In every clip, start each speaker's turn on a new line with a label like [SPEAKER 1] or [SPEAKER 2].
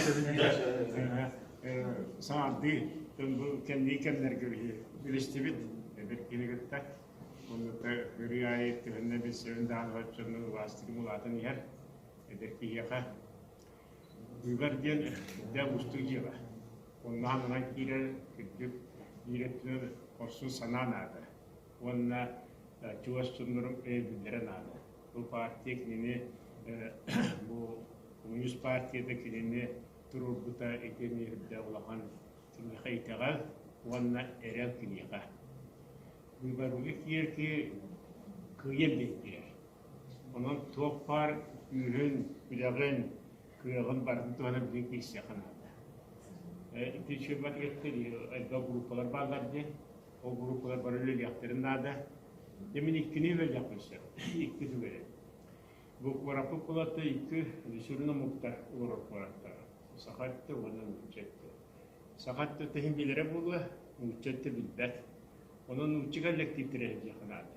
[SPEAKER 1] Билсэбин саҥардыы бу кэмнии кэмнэргэ билистибит эдэр киһини кытта. Онно ырыа аайы төһөннө билсэбин даҕаны оччону убаастыгым улаатан иһэр эдэр киһиэхэ. Быыбар диэн үрдээх уустук дьыала. Онно ананан киирэр кырдьык биир өттүнэн хорсун санаа наада уонна чугас дьоннорум өйөбүллэрэ наада. Бу партия кинини бу коммунист партията кинини туруорбута итини үрдээх улахан киниэхэ итэҕэл уонна эрэл киниэхэ. Быыбарга киирэр киһи кыайан биэрдилэр. Онон туох баар күүһүн, үлэҕин, кыаҕын барытын туһанан билигин киирсиэххэ наада. Ити үчүгэй элбэх группалар бааллар диэн, ол группалар бары үлэлиэхтэрин наада. Дьэ мин иккини үлэлиэхпин сөп, икки түгэри. Бу куораппыт кулата икки сүрүн омуктар олорор куораттара. Саха өттө уонна нуучча өттө. Саха өттө тэһин билэрэ буолуо, нуучча өттө билбэт. Онон нуучча коллективтэрэ иһдиэххэ наада.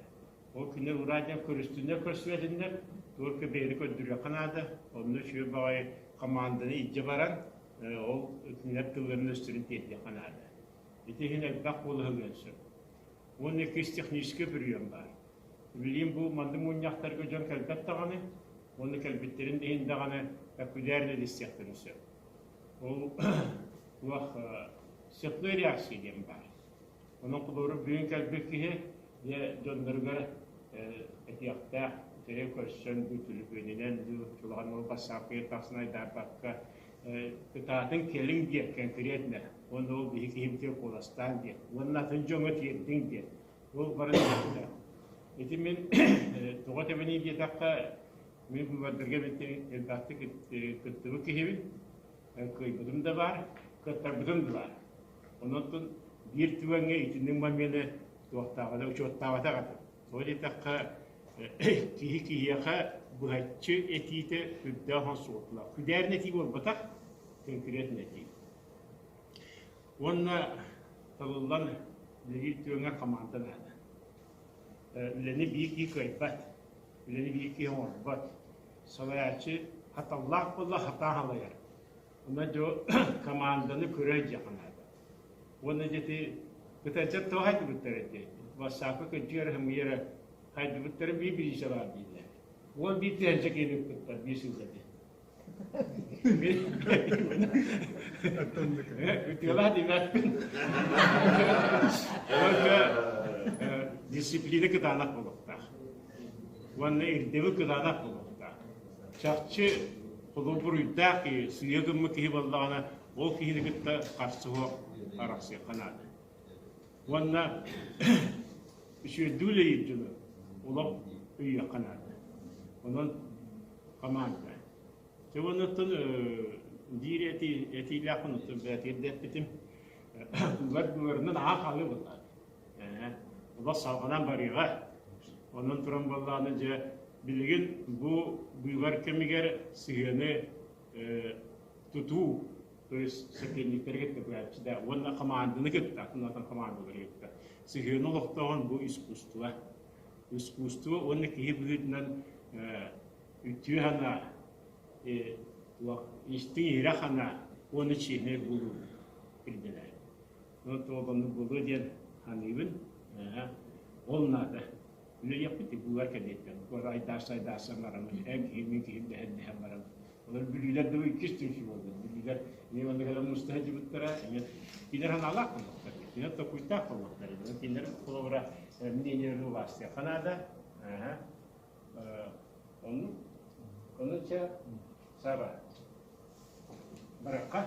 [SPEAKER 1] Ол күнү ураа диэн көрүстүннэр көрсүбэтиннэр, только бэйэни көрдөрүөххэ наада. Онно үчүгэй баҕайы команданы илдьэ баран, ол кинилэр тылларын-өстөрүн тиэрдиэххэ наада. Ити иһин элбэх куолаһылыан сөп. Уонна иккис техническэй бүрүйэн баар. Билигин бу маннык мунньахтарга дьон кэлбэт даҕаны, уонна кэлбиттэрин иһин даҕаны популярный истиэхтэрин сөп. Ол туох цепной реакция диэн баар. Онон холобура бүгүн кэлбит киһи дьэ дьонноругар этиэхтээх, үчүгэй көрсөн дуу, түлүпүөнүнэн дуу, чулаҕан ол бассаапкыйа тахсан айдаарбакка кытаатын кэлиҥ диэн конкретно уонна ол биһи киһибитигэр куоластаан диэн уонна атын дьоҥҥо тиэрдиҥ диэн ол баран иһиэхтээх. Ити мин тоҕо этэбиний диэтэххэ мин быыбардарга элбэхтик кыттыбыт киһибин кыайбытым да баар, кыаттарбытым да баар. Онон биир түгэҥҥэ итинник момены туохтааҕы учуоттаабатах этим. Тоҕо диэтэххэ, киһи киһиэхэ быһаччы этиитэ үрдээх суолталаах. Күдээрин этии буолбатах, конкретно этии. Уонна талыллан үлэлиир түгэҥҥэ команда наада. Үлэни биир киһи кыайбат, үлэни биир киһи оҥорбот. Салайааччы хаталлаах буолла хатаан халайар. Онон дьо команданы көрө дьиэхэ наада. Уонна дьэ ити кытайдар тоҕо хайдыбыттар этэй? Вассаапка кырдьык эрэ сымыйа эрэ хайдыбыттарын биир бириисэ баар дииллэр. 11 тыһыынча киһини ыппыттар биир сылга диэн. Ытыалаах диэбэппин. Дисциплина кытаанах буолуохтаах. Уонна ирдэбил кытаанах буолуохтаах. Чахчы холобуруйдаах киһи, сыыйа гыммыт киһи буоллаҕына, ол киһини кытта харсыһыах, арахсыахха наада. Уонна үчүгэйдик үлэлиир дьону олох өйүөххэ наада. Онон команда. Дьэ уонна биир этиилээхпин оттон бэйэтигэр да эппитим быыбар быыбарынан аһаа хаалыы буоллаҕа. Олох салҕанан барыаҕа. Онон туран буоллаҕына дьэ билигин бу быыбар кэмигэр сыһыаны тутуу, то есть соперниктэри кытта быһааччы да уонна хамаанданы кытта, атын хамаандалары кытта сыһыаны олохтооһун бу искусство. Искусство уонна киһи быһыытынан үтүө санаа, истиҥ иһирэх санаа уонна чиэһинэй буолуу ирдэнэр. Онон туох оннук буолуо диэн саныыбын. Ол наада. Үлэлиэхпит быыбар кэлиэттэн. Айдаарса-айдаарсан бараммыт, эн киһи, мин киһим дэһэн дэһэн баран. Олор бүлүүлэр да иккис түмсүү буолла. Бүлүүлэр эмиэ манна кэлэн муста сылдьыбыттара, эмиэ кинилэр санаалаах буолуохтар, кинилэр толкуйдаах буолуохтар. Кинилэр холобура мнениеларын убаастыахха наада. Оннук. Ону чэ, Саба, барахха.